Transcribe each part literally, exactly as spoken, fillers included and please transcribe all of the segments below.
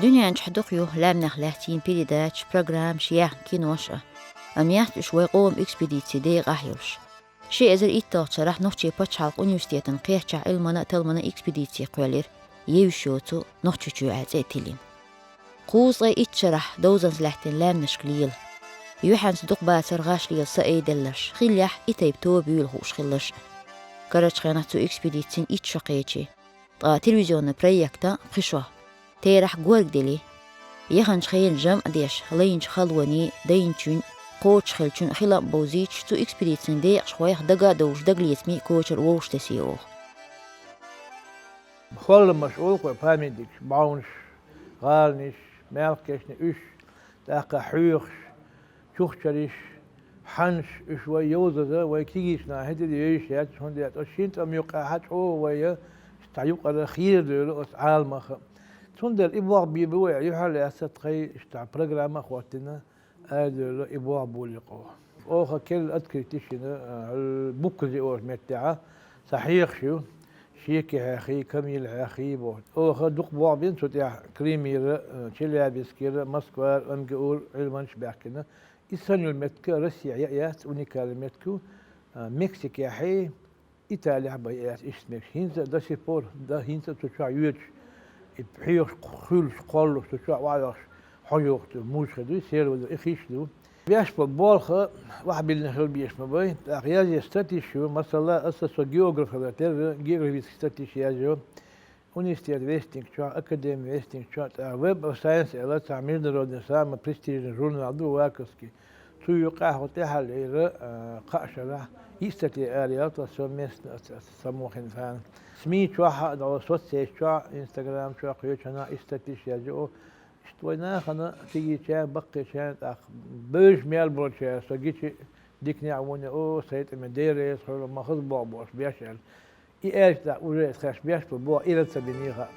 Дуьнен чохь дукха ю лаьмнех лаьцна йина передачаш, программаш, яьхна кинош а. Амма яц уьш вай къоман экспедицийн декъахь йолуш. Ши эзар итталгӀачу шарахь Нохчийн пачхьалкхан университетан кхеччахь Ӏилманан а, талламан а экспедици кхоьллира, евзаш йоцу Нохчийчоь аьлла цӀе а тиллина. Кхузткъе итт шарахь довзанца лаьттина лаьмнашка лела. Юьхьанца дукха бацара гӀаш лела са айделларш, хиллехь и тайпа тоба юйла хууш хилларш а. Карарчу хенахь цу экспедицин итт шо кхечи, ткъа телевизионни проектан кхин шо. Терахь горга дели. Яханчу хенан жамӀ а деш, лайначу халонийн, дайначун, кхочушхиллачун хилам а бовзуьйтуш, цу экспедицин декъашхойх дага а довзуш, дагалецамийн кочара вовшахтесий оха. Холламаш олу-кх вай памятникаш, бӀаьвнаш, гӀаланаш, маьлхан кешнаш уьш, тӀаккха хьоьхуш, чухчараш, хьанаш, уьш вай йовзаза, вай кегийчу наха хӀинца а йовзуш яц, хӀунда аьлча оцу шина тӀамна юккъехь чӀогӀа вай цхьа юкъара хийра девлла оцу Ӏаламах а. Цундела и болх бийр бу вай, юьхьарлаьцна тхайн иштта программа а хӀоттийна, арадевлла и болх болийла-кх оха. Оха керла открытие йина, а, Буккази олучу меттехь, цхьа хьехаш ю, Шекихьехий, Камилхьехий боху. Оха дукха болх бина цу тӀехь, Крымера, а, Челябинскера, Москвара, МГУ-ра Ӏилманчаш баьхкина. И санна йолу меттиг Россехь яц, уникальный меттиг ю, а, Мексикехьий, Италехь бен яц иштта меттигаш. ХӀинца а до сих пор, дан хӀинца а цу чохь йоьдуш, и хьоьхуш, хуьлуш, кхоллалуш, цу чохь охьайохуш, хьожа йохуш ду, муза хир ду, серваза и хиш ду. Беш болу болх охьабиллина хила безаш ма бай, тӀаккха язъеш статьяш ю, масала, аса со географ хилла терра, географический статьяш язйо. Университет Вестник чохь, Академи Вестник чохь, тӀаккха Web of Science аьлла цхьа международный самый престижный журнал ду, ваковский. Цу юкъахь хӀун тӀаьхьа лера, а, кхаа шарахь, йистате ара ял тхан совместно аса, аса самохин царна. СМИ чохь а, дала соцсеть чохь, Instagram чохь, кхечанхьа йистатиш язйо. Иштта вай нахана, кегийчарна, баккхийчарна, тӀаккха бевзаш мел болчара со гича дика некъ вуна, о, сайтӀаме деррес хьула ма хаза болх беш аьлла. И аьлча тӀаккха уже хеш беш бу боху иран ца бинехьа.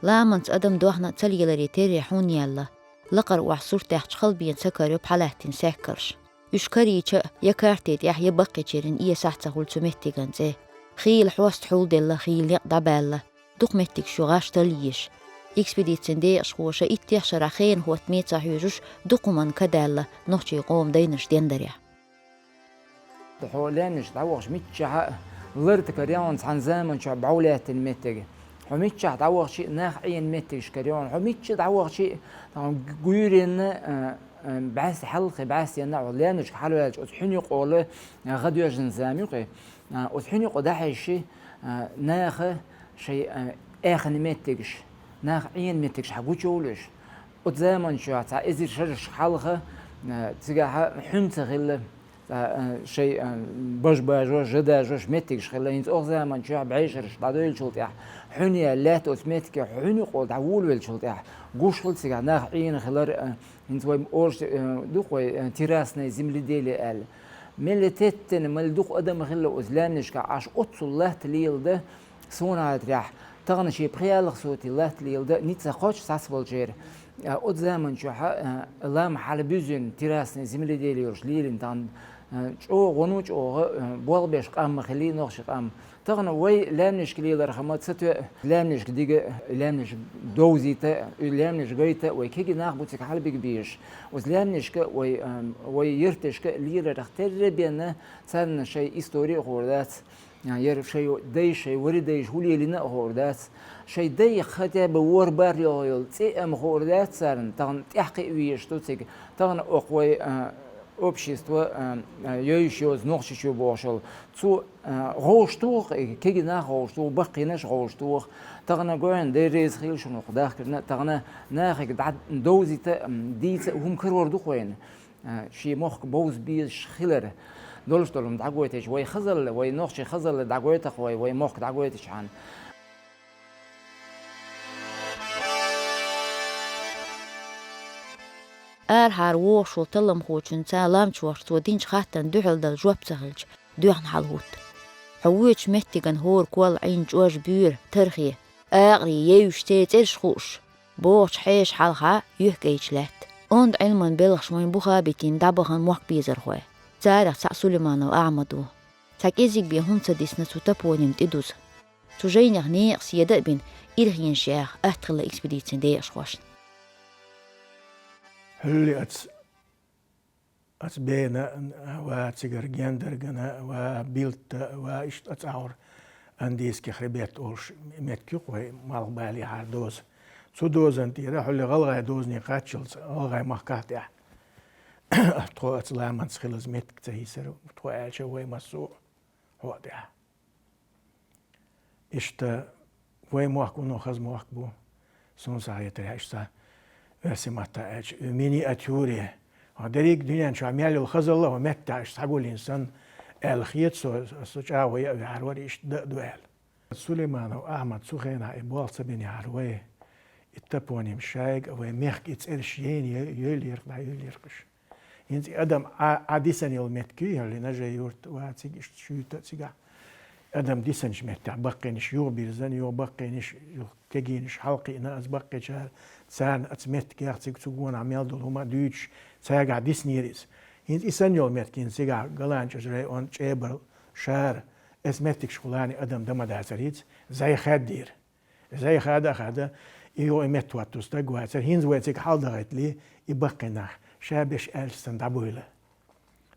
Ламанца адам дохна ца леларе терра хьуна яьлла, лакхара охьа сурт даьхча халбена ца карайо пхьалаттина сехкарш. Уьш карийча а, я карте тӀехь, я баккхийчеран эсахь ца хуьлу цу меттиган цӀе. Хийла хьоста хьулделла, хийла некъ дӀабаьлла. Дукха меттигаш ю гӀаш талла езаш. Экспедицин декъашхоша иттех шарахь хенан хӀоттаме ца хьоьжуш, дукха хӀуманна ка даьлла нохчийн къоман дайнаш дендарехь. Хьо лаьмнашка дӀавахча миччахьа а лартакарехь цхьана заман чохь бӀов лаьттина меттиг. Хьо миччахь дӀавахча а нах Ӏийна меттигаш карехь. Хьо мичча дӀавахча а, тахана гуьйренна, а, а, бӀаьста хьалхе бӀаьстенна хьо лаьмнашка хьалаваьлча оцу хьуьнан юкъа олу, а, гӀадоьжна зама юкъе. А, оцу хьуьнан юкъа дӀахьаьжча, а, наха шайн, а, аьхна меттигаш, нах Ӏийна меттигаш хьан гучувлуш. Оцу заман чохь цхьа эзар шараш хьалха, а, цигахьа хьуьнан ца хилла, цхьа, а, шайн, а, бажа бажош, жа дажош меттигаш хилла. ХӀинца оха заман чохь бӀешараш дӀадойлучул тӀаьхьа хьуьнан ял лаьтта оцу меттиге хьуьнан юкъа дӀаволавеллачул тӀаьхьа гуш хилла цигахь нах Ӏийна хилар, а, ХӀинца вай орши, э, дукха вай, э, террасное земледелие аьлла. Мел теттина, мел дукха адам хилла оцу лаьмнашка Ӏаш, оццул латта леладан, суна хетарехь, тахана шен пхи-ялх сотый латта леладан ницкъ кхоччуш схьаволчеран. А, оцу заман чохь, э, лам хьалабуьзина, террасное земледелие йолуш лелийна тахана, э, чӀогӀа, вуно чӀогӀа, э, болх беш къам ма хиллий, нохчийн къам. Тахана вай лаьмнашка лелар хӀума ца тоьа, лаьмнашка дига, лаьмнашка довзийта, лаьмнаш гайта вай кегий нах бу цига хьалабига безаш. Оцу лаьмнашка вай, ам, вай ярташка леларх терра бен, царна шайн истори а хуур дац, а, яра шайн дайша, шайн вари дайша хӀун лелийна а хуур дац. Шайн дай хотя бы ворхӀ-бархӀ йолу цӀе а ма хуур дац царна, тахана тӀаьхьакхиа везаш ду цига, тахана окху вай, а, общество, а, а, йойуш йоцу Нохчийчоь бохуш йолу. Цо, а, гӀовш туху, и кегий нах гӀовш туху, баккхийнаш гӀовш туху. Тахана гойн дерриза хила шуна хӀокху дахкарна, тахана нахе дӀа довзийта, м, дийца а хӀума карор ду-кх вайна. А, шен мохк бовза безаш хилар. Долуш долу хӀума дӀагойтича, вай хазалла, вай нохчийн хазалла дӀагойту-кх вай, вай мохк дӀагойтичхьана. Арахьара вогӀуш волу талламхочунна цо лам чохь цо динчу хаттарна дуьхьал дала жоп ца хилча, доьхна хьал хӀутту. Хьо воьдучу меттиган хӀора кол Ӏийна чӀож буьйра, тархе, Акъарий евзаш, цӀераш хууш, бохучу хьешашна хьалха юьхкӀайча лаьтта. Онда Ӏилманан белхаш вайн буха а битина дӀабахана мохк безархой. Царах цхьаъ Сулейманов Ахьмад ву. Цхьа кӀезиг бен хӀума ца дисна цу топоним тӀедуза. Цу жайнех некъаш седа а бина, ирхенаш яха атта хилла экспедицин декъашхошна. Хьуьлли аца, аца бена, ва цигара Гендаргана, ва Билта, ва иштта аца агӀор Андийский хребет олуш меттиг ю-кх вай Малхбалехьара доза. Цу дозан тӀера хьуьлли гӀалгӀай дозане кхаччалц гӀалгӀай махкахь тӀехь. Тхо аца ламанца хилаза меттиг ца йисира, тхо аьлча вай массо а хьо а тӀехь. Иштта вай мохк вуно хаза мохк бу. Суна схьахетарехь, иштта оьрсийн маттахь аьлча, в миниатюре. Хьо дерриг а дуьнен чохь мел йолу хазалла хьо меттехь иштта схьагулйина санна, аьлла хета со, со чӀагӀо яа вехьар вара, иштта дан а ду аьлла. Сулейманов Ахьмад цу хенахь и болх ца бинехьара вай, и топоним шайга а, вай мехка и цӀераш ейна, йой-, йойлера, дӀайойлера-кх уьш. ХӀинца и адам Ӏа, Ӏа дисина йолу меттиг ю, хьуьлли Нажи юрт вациг иштта шуьйта а цигахь. Адам дисинчу меттехь баккхийнаш юха бирзина, юха баккхийнаш, юха кегийнаш хьалакхиъна, аса баккхийчара, царна аца меттигех цига цу гонахь мел долу хӀума а дуьйцуш, цаьргахь диснера иза. ХӀинца и санна йолу меттиг, хӀинца цигахь Галанчожа район, ЧӀебарла, Шара, аса меттигашкахула адам дан ма дацара хӀинца, зӀе хаьддера. ЗӀе хада а хада, и юха и меттахӀотту стаг вацара, хӀинца вай цига хьаладахийтале, и баккхий нах, ша берш аьлча санна дӀабуйла.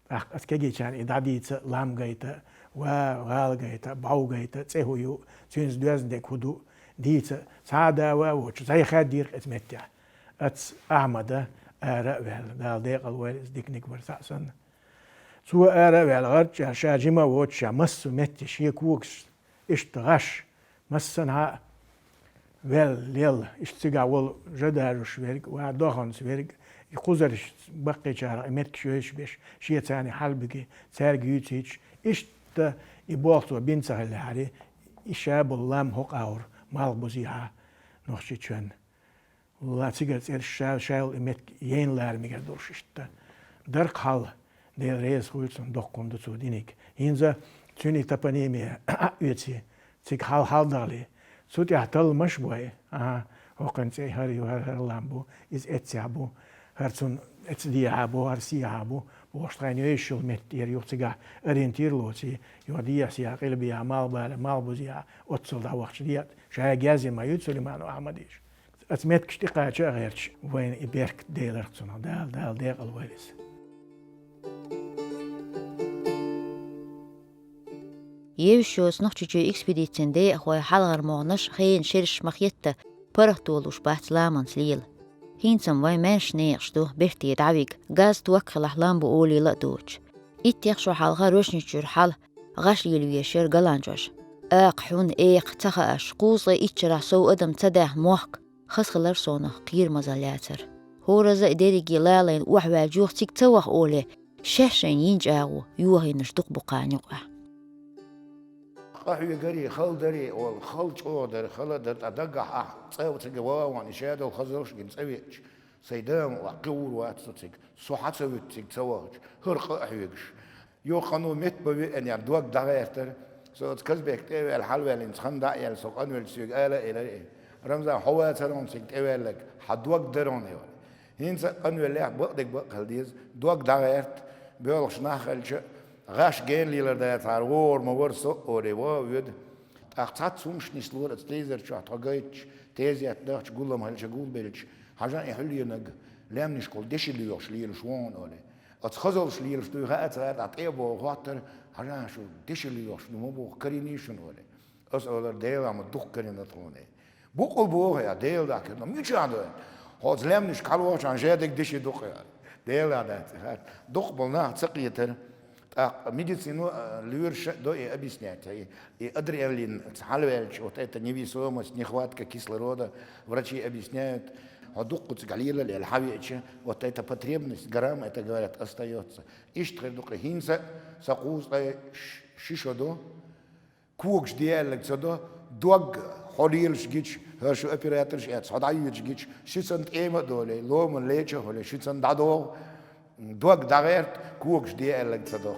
ТӀаккха аса кегийчарна и дӀадийца лам гайта, ва гӀала гайта, бӀов гайта, цӀе хӀун ю, цуьнца доьзна дерг хӀун ду, дийца, цхьа а да а воцуш, зӀе хаьддера-кх иза меттехь. Аца Ахьмада ара а ваьлла, Дала декъала войла иза, диканиг вара цхьаъ санна. Цо ара а ваьлла, гӀарчӀ а, ша жима а воцуш, ша массо а метте шен когаш, иштта гӀаш, массанхьа а ваьлла, лелла, иштта цигахь волу жа дажош верг, ва доханца верг, и кхузарш баккхийчарах и меттигаш йойшуш беш, шен царна хьалабиги, цаьрга юьйцийча, иштта и болх цо бина ца хиллехьара, и ша болу лам хӀокху агӀор Малхбузехьа, Нохчийчоьнна. Ла цигара цӀераш ша, ша йолу и меттиг яйна лара мегар долуш иштта. Дара-кх хьал, Дела реза хуьлда цунна, доккха хӀума ду цо диниг. ХӀинца цуьнан и топонимия а оьций, цига хьал-хьал дахале. Цу тӀехь талламаш а бой, аха, хӀокхуьнан цӀе хӀара ю, хӀара, хӀара лам бу, иза эццехь бу, хӀара цунна эццадехьа бу, хӀара сехьа бу, бохуш тхайна йойшуш йолу метта тӀера юха цигахь ориентир лоций, юха дехьа-сехьа, къилбехьа, Малхбалехьа, Малхбузехьа, оццул дӀавахча дехьа, шайга язйина ма ю Сулейманов Ахьмада иштта. Аса меттигаш тӀекхача а гӀерташ, вайна и беркат делира-кх цунах, Дала, Дала декъала войла иза. Евзаш йоцу Нохчийчоь экспедицин декъахой хьалхара могӀанаш хенан шераш ма-хетта паргӀато луш бац ламанца лела. ХӀинца-м вайн маьрша некъаш ду берте дӀавига, газ, ток хилахь лам бу олийла а доцуш. Иттех шо хьалха Рожничуьра хьала гӀаш лелавеш яра Галанчожа. Акха хьун, экха ца хаьаш, кхузткъе итт шарахь сов адам ца даьхна мохк, хаза хилар совнах кхерамазалла яцара. ХӀоразза а дерриге лалайна охьаваьлча юха цига ца ваха олий, шаьш шайна йина чӀагӀо йохийнарш дукха бу кхана юкъахь. Къахьегарий, хала дарий олу, хала чӀогӀа дара, хала дара, тӀаккха дагахь ахь цӀа цига ван а ван, и шадолу хазаллаш а гина цӀа веача, сайн да ма вац, кхин гӀур вац со цига, со хьан ца вуьту цига ца вахча, хӀара къа а хьоьгуш. Йо, кхано метта бан веана ян дог дӀагӀертара. Со оцу Казбек тӀе а ваьлла, хьалаваьллинца хан дӀа а яьлла, со къанвелча соьга ала а элира и: «Рамзан, хьо вацара хьуна цига тӀеваьлларг, хьан дог дара хьуна», — аьлла. ХӀинца а къанвеллехь бакъдерг бакъ хила деза, дог дӀагӀерта, боьлхуш нах хилча, гӀаш гена лелар дацахьара, вогӀур ма вара со а олий, ван а воьду. ТӀаккха цхьацца хӀумнаш нислора оцу телевизор чохь, тхо гайтча, тезет дахча, гулам хилча, гулбелча, хьажа и хьуьлленаг, лаьмнашкахула деши лоьхуш лелаш ву хьуна олий. Оцу хазаллаш лелаш дуй хаа цара, тӀе а богӀу хоттара, хьажа шу деши лоьхуш ду ма боху, карийний шуна олий. Аса олара, Делан ма дукха карийна тхуна. Букъа боху я, Дела дахкира, но мичахь ду? Хьо оцу лаьмнашка хьалавахчахьана шадерг деши дукха я. Дела дац, хаа. Дукха болу нах ца кхетара. ТӀаккха медицина, а, лоьраша а до и объяснять, и, и адреналин хьалаваьлча, вот это невесомость, нехватка кислорода, врачи объясняют, хьо дуккха цига лелале хьавеача, вот эта потребность, грамм, это, говорят, остаётся. Иштта хир ду-кх хӀинца а, сан кхузткъе ш-, ши шо ду, когаш де аьлларг ца до, дог хьо лелаш гича, хӀара шу операторш эцна, хьо дӀайоьдуш гича, шуьца тӀема а долий, ломан леча а хуьлий, шуьца дӀадогӀу, дог дӀагӀерта, когаш де аьлларг ца до.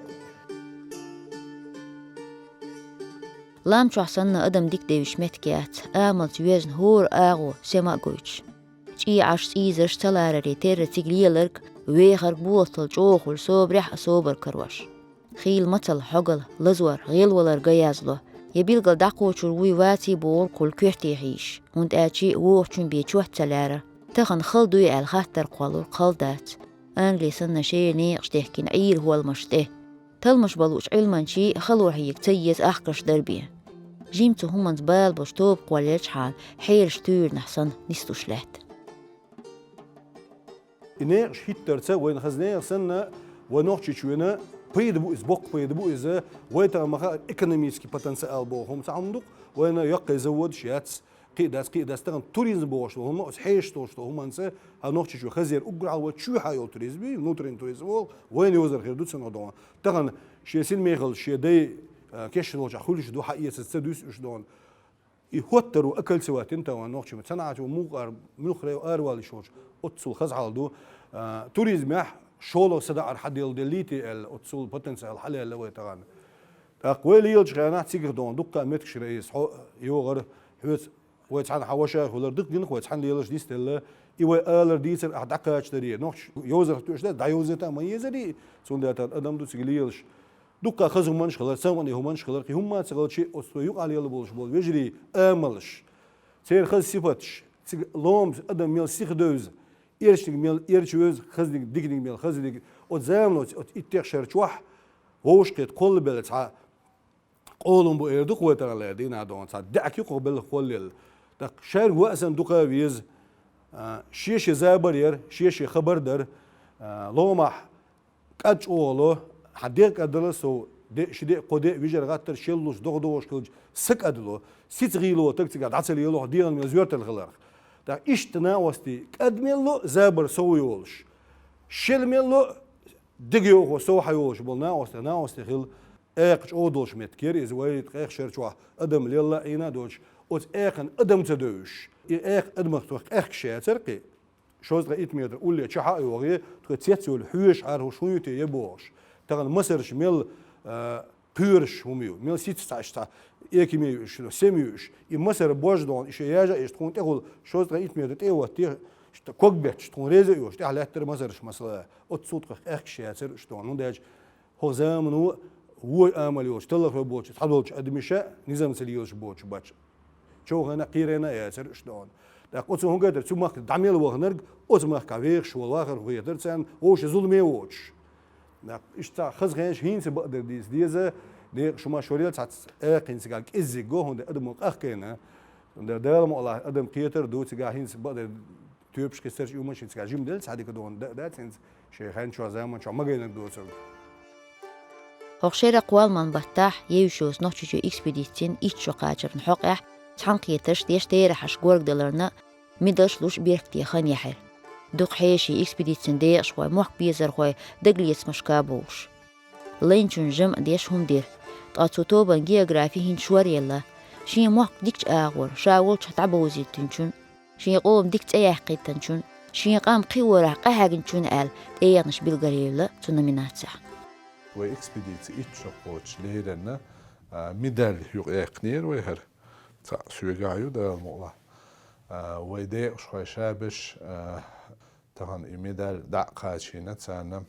Лам чохь санна адам дика девзаш меттиг яц, амалца йоьзна хӀора агӀо сема а гойтуш. ЧӀий Ӏаш, цӀийзаш ца лараре терра цига леларг, вехарг болтал чӀогӀа хуьлу собарехь а собар карош. Хийла мацалла, хьогалла, лазор, гӀелвалар ган язло. Я билггал дӀакхочур вуй ваций бохург хуьлу коьрте хьийзаш, хӀунда аьлча вохачун бен чот ца лаьрра. Тахана хала дуй аьлла хаттар кхоллург хала дац. Англи санна шера некъаш дехкина Ӏийра хӀолламаш тӀе. Талламаш бан луучу Ӏилманчийн хало хьега ца еза ахкарш дара бен. Жимма цу хӀуманца бала болчу тоба кхоллаелчхьана хьераш туьйранахь санна нислуш лаьтта. И некъаш хӀиттарца вайна хаза нехан санна, вай Нохчийчоьнан пайда бу иза, боккха пайда бу иза, вай тахана ма-хаъара экономический потенциал боху хӀума цхьа хӀума ду-кх, вайна йоккхий заводаш яц, кхин а дац, кхин а дац, тахана туризм бохуш долу хӀума, оцу хьешаш долуш долу хӀуманца, хьан Нохчийчоь хазера уггар хьалха вай чоьхьа йолу туризм, внутренний туризм олу, вайна йозар хир ду цунах догӀу. Тахана шен синмехалла, шен дай, а, кешнаболчохь хуьлуш ду, хьан эцар ца дуьсу уьш догӀу. И хӀоттаро окольцевать дина тахана нохчийн санхьачо мукъара муьлххара аравала йиш йолчу, оццул хаза хьал ду. А, туризмехь шолгӀа садаӀар хьаделла деллий те аьлла, оццул потенциал хьалаелла вай тахана. ТӀаккха вай лелачу хенахь цигахь догӀу дуккха а меттигаш рейс хьо йогӀар, хьоьца вай цхьаьна хьан ваша хуьлар дукха гина, вай цхьаьна лелаш нисделла. И вай алар дийцар ахь дӀакхачадаре, нохча йовзарх тоьаш дац, дӀайовзийта а ма езарий, цундела тахана адам ду цига лелаш. Дуккха хаза хӀуманаш хилар, цамгӀане хӀуманаш хилар, кхин хӀумма а ца хилча, оцу юкъахь лелла болуш болу вежарий амалш, церан хаза сифаташ, цига ломца адам мел сиха девза, эрчаниг мел эрча вевза, хазаниг диканиг мел хазаниг, оцу замано оцу иттех шар чохь вовшахкхетта кхоллабелла цхьа къолам бу эр ду-кх вай тахана лаьара дийнахь догӀу, цхьа даьӀахк ю-кх белла кхоллаелла. ТӀаккха шаьрга ваасан дукха веза, а, шен-шен забар яр, шен-шен хабар дар, а, ломахь кӀад чӀогӀа ло, хьан дегӀ кӀаддала сов, де, ши де, кхо де вижар гӀаттар шел луш догӀа-догӀуш хилча, са кӀадло, сица гӀийла стаг цигахь дӀа ца лело, хьо дегӀан мел зоьртала хиларх. ТӀаккха иштта накъостий кӀад мел ло, забар сов йолуш, шел мел ло, дегайовхо сов хьан йолуш болу накъостий, накъостий хила. Экха чӀогӀа долуш меттиг яра иза, вай ткъех шар чохь адам лелла а, Ӏийна а доцуш, оцу экхана адам ца девзаш, и экха адамах тхох къехкаш яцара кхин. Шовзткъе итт метр улле чохь а йогӀий, тхо цецвевлла хьоьжуш Ӏар хӀуш хӀун ю те е бохуш. Тахана масарш мел, а, кхоьруш хӀума ю, мел сица цхьа, иштта цхьа экаме ю уьш, сема ю уьш. И масар божа догӀу, и шен яжа а еш, тхуна тӀехула шовзткъе итт метр тӀе а хӀоттий, иштта ког бетташ, тхуна реза а йолуш, тӀехь лаьттара масарш масала. Оццул тхох къехкаш яцара уьш догӀу, хӀунда аьлча хӀокху замано вон амал йолчу, таллархой боцчу, цхьадолчу адамаша низамца лелаш боцуш бац. Човхийна, кхийрийна а яцара уьш догӀу. ТӀаккха оцу хӀун гайтара, цу махка дӀа мел ваханарг, оцу махкахь вехаш волу вахар хетара царна, вовшийн зуламе а воцуш. ТӀаккха иштта цхьа хаза хенаш хӀинца бакъдерг дийца деза, декъашхо ма шорел цхьацца экхина цигахь кӀеззиг го, хӀунда аьлча адамо къахкийна. Дала мукъалахь, адам кхетар а ду, цигахь хӀинца бакъдерг тоьпаш кхиссарш, и хӀуманаш цигахь жима делла цхьа дика догӀу, да, да, цуьнца шайн хенчохь, заманчохь магийнарг доцург. ХӀокху шеран кхолламан баттахь евзаш йоцу Нохчийчоь экспедицин итт шо кхачарна хьокъехь цхьаьнакхетарш деш, терахьаш горгадаларна, мидалш луш беркате хан яхьира. Дукха хьеший, экспедицин декъашхой, мохк безархой дагалецамашка бовлуш. Лайначунна жамӀ деш хӀума дира, ткъа цу тобанан географи хӀинца шоръелла, шен мохк дикачу агӀор ша волчохь дӀабовзийтинчун, шен къоман дика цӀе яьккхийтинчун, шен къам кхин а ворахь къахьегначун аьлла, тӀегӀанаш билгалъевлла цу номинацехь. Вай экспедици итт шо кхочуш леррина, а, медаль юкъаяьккхинера вай хӀара. Цхьаъ соьгахь ю, Дала мукъалахь. А, вай декъашхой ша берш, а, тахана и медаль дӀа а кхачийна царна.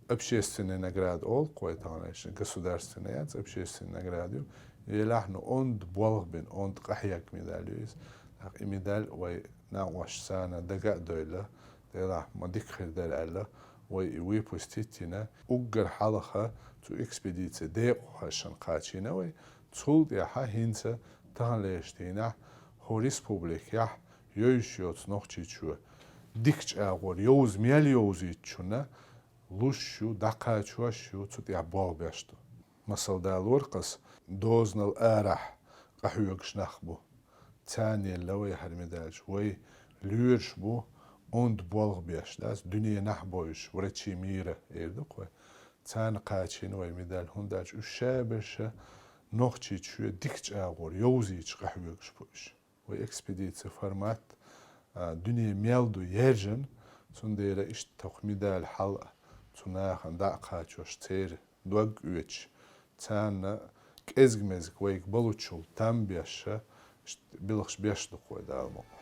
Общественная награда олу-кх вай тахана, государственная яц, общественная награда ю. Елахь, ну, онда болх бина, онда къахьегна медаль ю иза. ТӀаккха и медаль вай накъосташна дага а девлла, делахь ма дика хир дара аьлла, вай и выпустить йина, уггар хьалха цу экспедицин декъашхошна кхачийна вай. Цул тӀаьхьа хӀинца таханлерчу дийнахь хӀокху республикехь йовзаш йоцу Нохчийчоь дикачу агӀор йовза мел йовзуьйтучунна луш ю, дӀакхачош ю, цу тӀехь болх беш ду. Масал далора-кх ас, дозанал арахь къахьоьгуш нах бу. Царна елла вай хӀара медаль. Вай лоьраш бу онда болх беш, дац, дуьненахь бовзуш, врачи мира эр ду-кх вай. Царна кхачийна вай медаль, хӀунда аьлча уьш ша берш Нохчийчоь дикачу агӀор йовзуьйтуш къахьоьгуш бу уьш. Вай экспедицин формат, а, дуьне мел ду яьржина, цундела иштта хӀокху медаль хьал а цу нахана дӀа а кхачош, церан дог а оьцуш, царна кӀезиг-мезиг вайга балучул там беша, иштта белхаш беш ду-кх вай, Дала мукъ.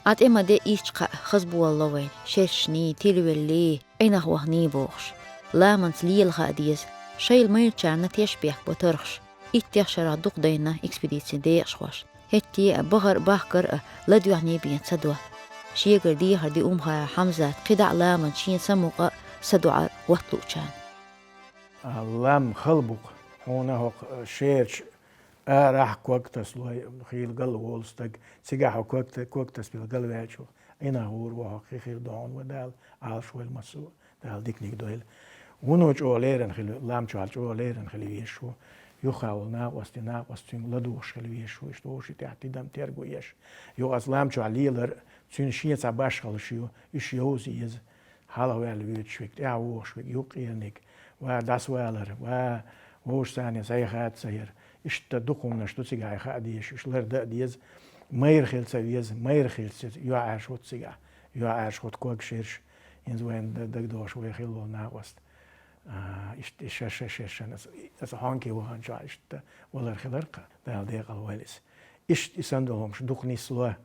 Ӏа тӀе ма де ичча кхаъ, хаза болалу вайна, шершний, тилвеллий, Ӏинах вахний бохуш. Ламанца лела хаа деза, шайла майрачарна тешнабехк бо тархаш. Иттех шарахь дукха дайна экспедицин декъашхоша. ХӀетте а, бахар а, бахкар а ладоьгӀний бен ца до. Шегара дехар ди Умхара Хьамзат кхидӀа а ламанца шена самукъа а, садоӀар а хӀотта луучарна. А, лам хала бу-кх, хьуна хӀокху шерачу арахь ког тасалой, хийла гал волу стаг, цигахь хьо ког та-, ког тасабелла гал ваьлча, Ӏинах гӀур ву хьо, кхин хир ду хьуна вай, Дала Ӏалаш войла массо а, Дала диканиг дойла. Вуно чӀогӀа леррина хила, лам чохь чӀогӀа леррина хила везаш ву. Юххехь волу накъостий, накъост цуьнга ладугӀуш хила везаш ву, иштта вовшийн тӀехь тидам терго еш. Юха аса лам чохь лелар, цуьнан шен цхьа башхаллаш ю, уьш йовза еза. Хьалха ваьлла воьдуш верг, тӀаьхьа вогӀуш верг, юккъерниг, ва дӀасавалар, ва вовшашца схьа хатта ца яр. Иштта дукха хӀуманаш ду цигахь хаа дезаш, уьш лардан а деза, майра хила ца веза, майра хилча, юьхьӀаьржа хӀутту цигахь, юьхьӀаьржа хӀутту ког, шераш, хӀинца вайна д-, дагадогӀуш вай хилла волу накъост. А, иштта и шаьш-шаьш шершан аса, аса хьонке ваханчохь иштта валар хилар-кх, Дала декъала войла иза. Иштта и санна долу хӀуманаш дукха нисло.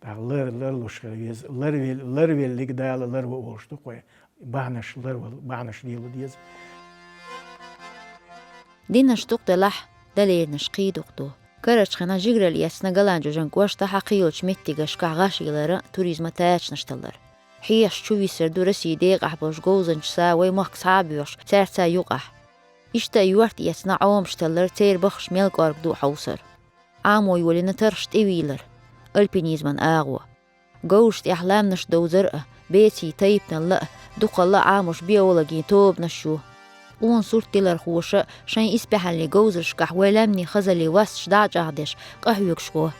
ТӀаккха лар-, ларлуш хила веза, ларвел-, ларвеллиг Дала ларво олуш ду-кх вай. Бахьанаш ларвал-, бахьанаш лело деза. Динаш дукха делахь, далернаш кхин дукха ду. Карарчу хенахь жигаралла эцна Галанчужан кӀоштахь а, кхийолчу меттигашкахь гӀаш ялар а, туризман тачанаш таллар. Хьехаш чу висар ду Россин декъахь болчу говзанчаша вай махка схьа а боьхуш, цаьрца юкъахь. Иштта а йорта эцна Ӏомаш таллар, церан баххаш мел кӀорга ду хьовсар. Ӏамо йолийна тархаш тӀевийлар, альпинизман агӀо. Говзаш тӀехь лаьмнаш довзар а, бецийн тайпаналла а, дукхалла а Ӏамош биологийн тобанаш ю. Къона сурт тилархоша шайн исбаьхьаллин говзаршкахь вай лаьмнийн хазаллин васташ дӀа а чӀагӀдеш, къахьоьгуш го.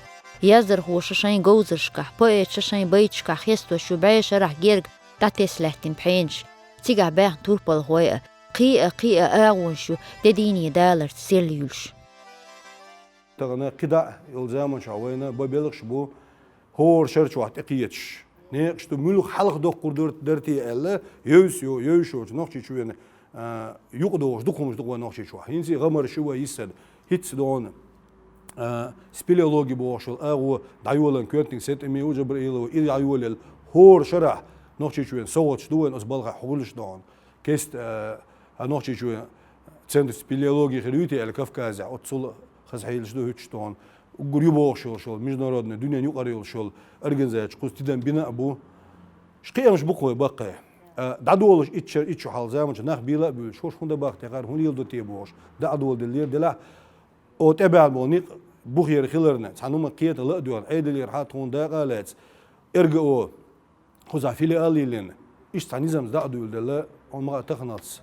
Яздархоша шайн говзаршкахь, поэташа шайн байташкахь хестош ю бӀешарахь герга дӀатесна лаьттина пхьенаш. Цигахь баьхна турпалхой а, кхин а, кхин а агӀонаш ю де дийне даларца серлаюьлуш. Тахана кхидӀа йолу заманчохь вайна бан белхаш бу хӀора шар чохь тӀекхеташ. Некъаш ду, муьлха хьалха доккхур дар-, дара те аьлла, йовза йо-, йовзаш йолчу Нохчийчоьнан, а, юкъадогӀуш дукха хӀуманаш ду-кх вайн Нохчийчохь. ХӀинца а гӀамарш ю вай йиссар, хӀинцца догӀу, а, спелеологи бохуш йолу агӀо дӀайолан, Коьртниг Сет-Эми а, Джабраилова, и дӀайолаелла хӀора шарахь Нохчийчоьнан совгӀаташ ду вайн оцу балхахь хьуьллуш догӀу. Кеста, а, а Нохчийчоь центр спелеологии хир ю те аьлла Кавказехь, оццул хаза хьелаш ду хӀуьттуш тхуна. Уггар ю бохуш йолуш йолу международный, дуьненан юкъара йолуш йолу организацеш кхуза тидам бина а бу. Ш-, кхиамаш бу-кх вай баккхий. А, дӀадолуш итт шо, итт шо хьалха заманчохь нах бийла а буьйлуш, хӀорш хӀунда бахка текхара, хӀун леладо те бохуш, дӀа а доладелла лера делахь, о, тӀебаьхьна болу некъ бухера хиларна, цхьа нумах кхета ла а доьгӀна, Ӏедалера хьа тхуна дакъа а лаьцна, эр гэ о, кхузахь филиал а йиллина, иштта цхьа низамца дӀа а дуьйладелла, хьуна ма хаьа таханалц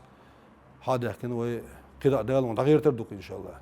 хьа а даьхкина вай кхидӀа а Дала вайна дӀагӀертар ду-кх, иншалла.